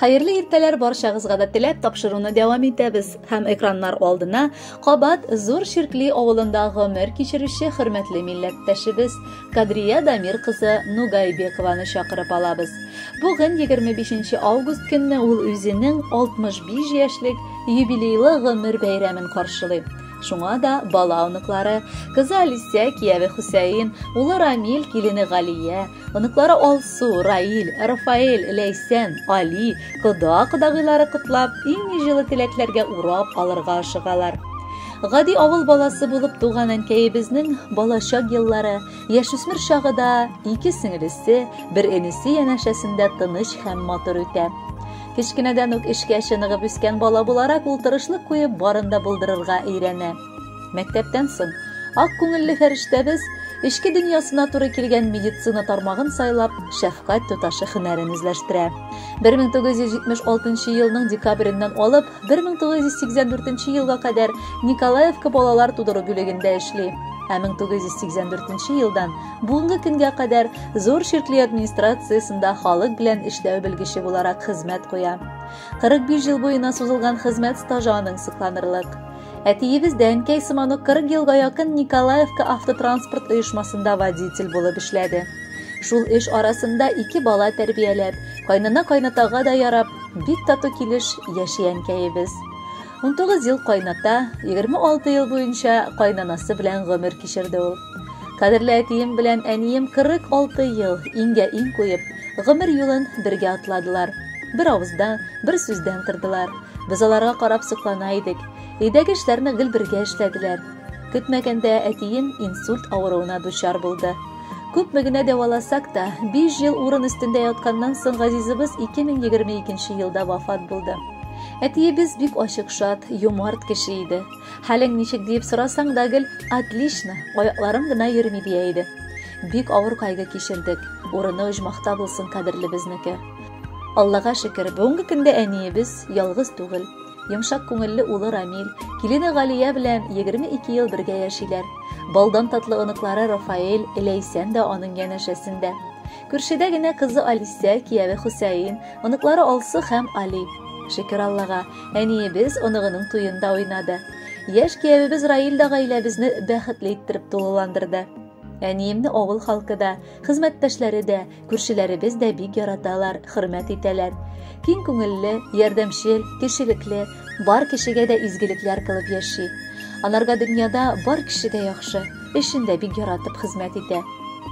Хәерле иртәләр барчагызга да теләп тапшыруны дәвам итәбез һәм экраннар алдына кабат Зур Ширкли авылында гомер кичерүче хөрмәтле милләттәшебез Кадрия Дамир кызы Нугайбекованы чакырып алабыз. Бүген 25 август көнне ул үзенең 65 яшьлек юбилейлы гомер бәйрәмен каршылый. Шуңа да бала оныклары, кызы Алисә, кияве Хөсәен, улы Рамил, килене Галия, оныклары Алсу, Раил, Рафаэль, Ләйсән, Али, кода-кодагыйлары котлап, иң җылы теләкләргә урап алырга ашыгалар. Гади авыл баласы булып туган әнкәебезнең балачак еллары, яшүсмер чагы да ике сеңлесе, бер энесе янәшәсендә тыныч һәм матур үтә. Кечкенәдән үк эшкә чыныгып үскән бала буларак ул тырышлык куеп барын да булдырырга өйрәнә. Мәктәптән соң ак күңелле фәрештәбез эчке дөньясына туры килгән медицина тармагын сайлап, шәфкать туташы һөнәрен үзләштерә. 1976 елның декабреннән алып 1984 елга кадәр Николаевка балалар тудыру бүлегендә эшли. Ә 1984 елдан бүгенге көнгә кадәр Зур Ширкли администрациясендә халык белән эшләү белгече буларак хезмәт куя. 45 ел буена сузылган хезмәт стажы аның сокланырлык. Әтиебез дә әнкәй сыман ук 40 елга якын Николаевка автотранспорт оешмасында водитель булып эшләде. Шул эш арасында ике бала тәрбияләп, кайнана-кайнатага да ярап, бик тату килеш яши әнкәебез. 19 ел кайната, 26 ел буенча кайнанасы белән гомер кичерде ул. Кадерле әтием белән әнием 46 ел иңгә-иң куеп, гомер юлын бергә атладылар. Бер авыздан, бер сүздән тордылар. Без аларга карап соклана идек. Өйдәге эшләрне гел бергә эшләделәр. Көтмәгәндә әтием инсульт авыруына дучар булды. Күпме генә дәваласак та, 5 ел урын өстендә ятканнан соң газизыбыз 2022 елда вафат булды. Әтиебез бик ачык шат, юмарт кеше иде. Хәлең ничек диеп сорасаң да гел отлично, аякларым гына йөрми дия иде. Бик авыр кайгы кичердек. Урыны оҗмахта булсын кадерлебезнеке. Аллага шөкер, бүгенге көндә әниебез ялгыз түгел. Йомшак күңелле улы Рамил, килене Галия белән 22 ел бергә яшиләр. Балдан татлы оныклары Рафаэль, Ләйсән дә аның янәшәсендә. Күршедә генә кызы Алисә, кияве Хөсәен, оныклары Алсу һәм Али. Шөкер Аллага, әниебез оныгының туенда уйнады. Яшь киявебез Раил дә гаиләбезне бәхетле иттереп тулыландырды. Әниемне авыл халкы да, хезмәттәшләре дә, Күршеләребез дә бик яраталар, хөрмәт итәләр. Киң күңелле, ярдәмчел, кешелекле, бар кешегә дә изгелекләр кылып яши. Анарга дөньяда бар кеше дә яхшы, эшен дә бик яратып хезмәт итә.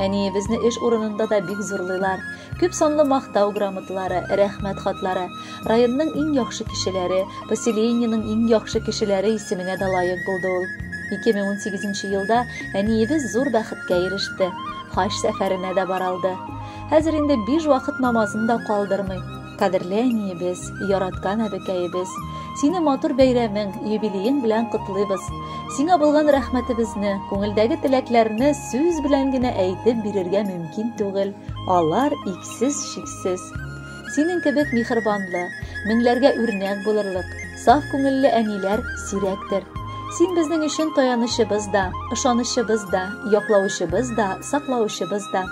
Әниебезне эш урынында да бик зурлыйлар. Күп санлы мактау грамоталары, рәхмәт хатлары, районның иң яхшы кешеләре, поселениенең иң яхшы кешеләре исеменә дә лаек булды ул. 2018 елда әниебез зур бәхеткә иреште. Хаҗ сәфәренә дә бара алды. Хәзер инде биш вакыт намазын да калдырмый. Кадерле әниебез, яраткан әбекәебез, сине матур бәйрәмең, юбилеең белән котлыйбыз. Сиңа булган рәхмәтебезне, күңелдәге теләкләрне сүз белән генә әйтеп бирергә мөмкин түгел. Алар иксез-чиксез. Синең кебек миһербанлы, меңләргә үрнәк булырлык, саф күңелле әниләр сирәктер. Син безнең өчен таянычыбыз да, ышанычыбыз да, яклаучыбыз да, саклаучыбыз да.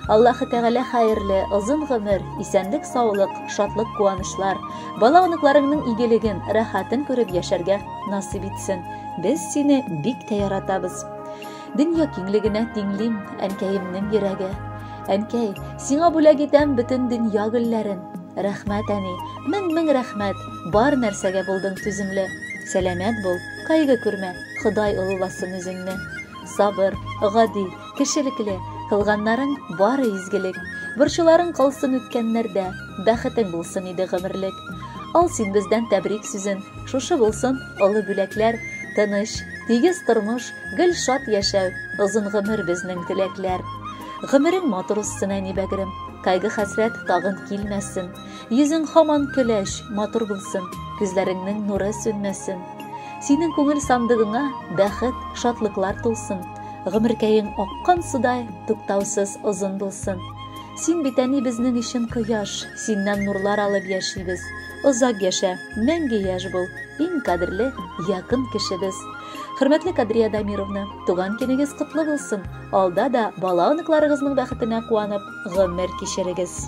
Аллаһы Тәгалә хәерле, озын гомер, исәнлек-саулык, шатлык-куанычлар, бала-оныкларыңның игелеген, рәхәтен күреп яшәргә насыйп итсен. Без сине бик тә яратабыз. Дөнья киңлегенә тиңлим, әнкәемнең йөрәге. Әнкәй, сиңа бүләк итәм бөтен дөнья гөлләрен. Рәхмәт, әни, мең-мең рәхмәт, бар нәрсәгә булдың түземле. Сәламәт бул, кайгы күрмә, Ходай олыласын үзеңне. Сабыр, гади, кешелекле, кылганнарың бары изгелек. Борчуларың калсын үткәннәрдә, бәхетең булсын иде гомерлек. Ал син бездән тәбрик сүзен, шушы булсын олы бүләкләр, тыныч, тигез тормыш, Гел шат яшәү, озын гомер безнең теләкләр. Гомерең матур узсын, әни бәгырем. Кайгы-хәсрәт тагын килмәсен. Йөзең һаман көләч, матур булсын, күзләреңнең нуры сүнмәсен. Синең күңел сандыгыңа бәхет, шатлыклар тулсын. Гомеркәең аккан судай, туктаусыз озын булсын. Син бит, әни, безнең өчен кояш, синнән нурлар алып яшибез. Озак яшә, мәңге яшь бул, иң кадерле, якын кешебез. Хөрмәтле Кадрия Дамировна, туган көнегез котлы булсын. Алда да бала оныкларыгызның бәхетенә куанып, гомер кичерегез.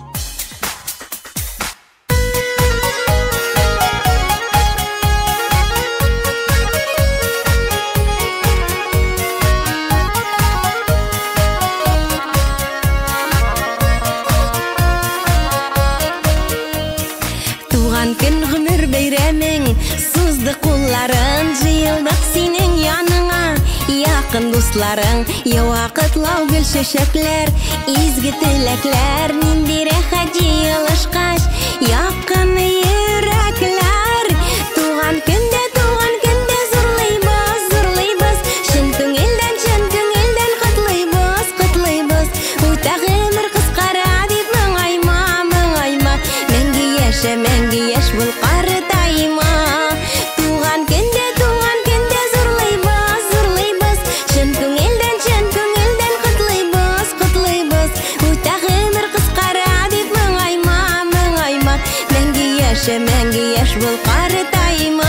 дусларың, ява котлау гөл чәчәкләр, изге теләкләр, нинди рәхәт җыелышкач, якын йөрәкләр. Туган көндә, туган көндә зурлыйбыз, зурлыйбыз, чын күңелдән, чын күңелдән котлыйбыз, котлыйбыз. Үтә гомер кыскара дип моңайма, моңайма, мәңге яшә, мәңге яшь бул, картайма. Туган көндә, туган көндә зурлыйбыз, зурлыйбыз, чын күңелдән, чын күңелдән котлыйбыз, котлыйбыз. Үтә гомер кыскара дип моңайма, моңайма, мәңге яшә, мәңге яшь бул, картайма.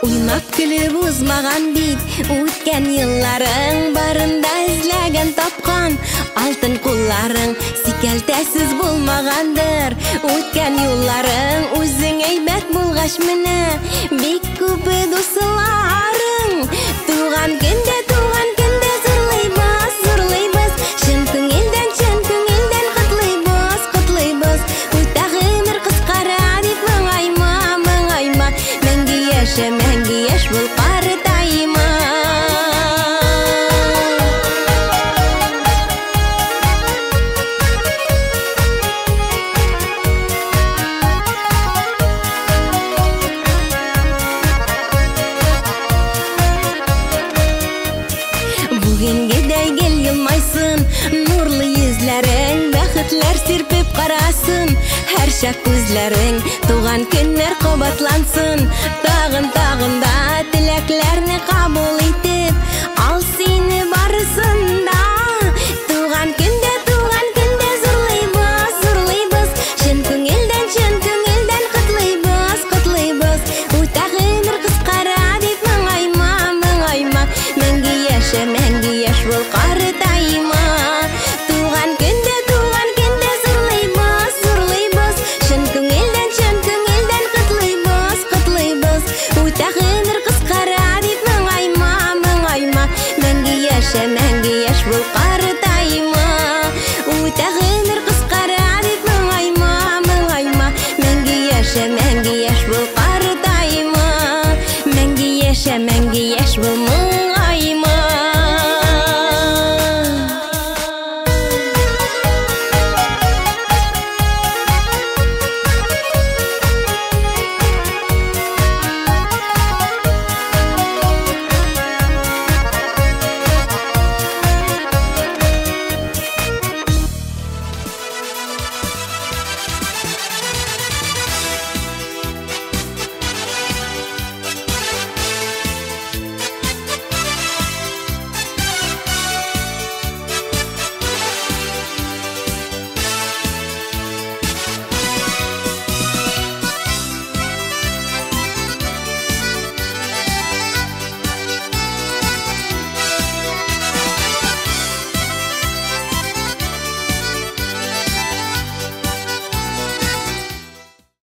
Уйнап көлеп узмаган бит үткән елларың, барында эзләгән тапкан алтын кулларың, сикәлтәсез булмагандыр үткән юлларың. Үзең әйбәт булгач менә бик күп дусларың. Туган көндә, туган көндә зурлыйбыз, зурлыйбыз, чын күңелдән, чын күңелдән котлыйбыз, котлыйбыз. Үтә гомер кыскара дип моңайма, моңайма, мәңге яшә, мәңге яшь бул, картайма. Бүгенгедәй гел елмайсын нурлы йөзләрең, бәхетләр сирпеп карасын һәрчак күзләрең. Туган көннәр кабатлансын, тагын тагын да теләкләрне кабул итеп, ал сине барысын да. Туган көндә, туган көндә зурлыйбыз, зурлыйбыз, чын күңелдән, чын күңелдән котлыйбыз, котлыйбыз. Үтә гомер кыскара дип моңайма, моңайма, мәңге яшә, мәңге яшь бул, картайма. Туган көндә, туган көндә зурлыйбыз, зурлыйбыз, чын күңелдән, чын күңелдән котлыйбыз, котлыйбыз. Үтә гомер кыскара дип моңайма, моңайма, мәңге яшә, мәңге яшь бул, картайма. Үтә гомер кыскара дип моңайма, моңайма, мәңге яшә, мәңге яшь бул, картайма. Мәңге яшә, мәңге яшь бул,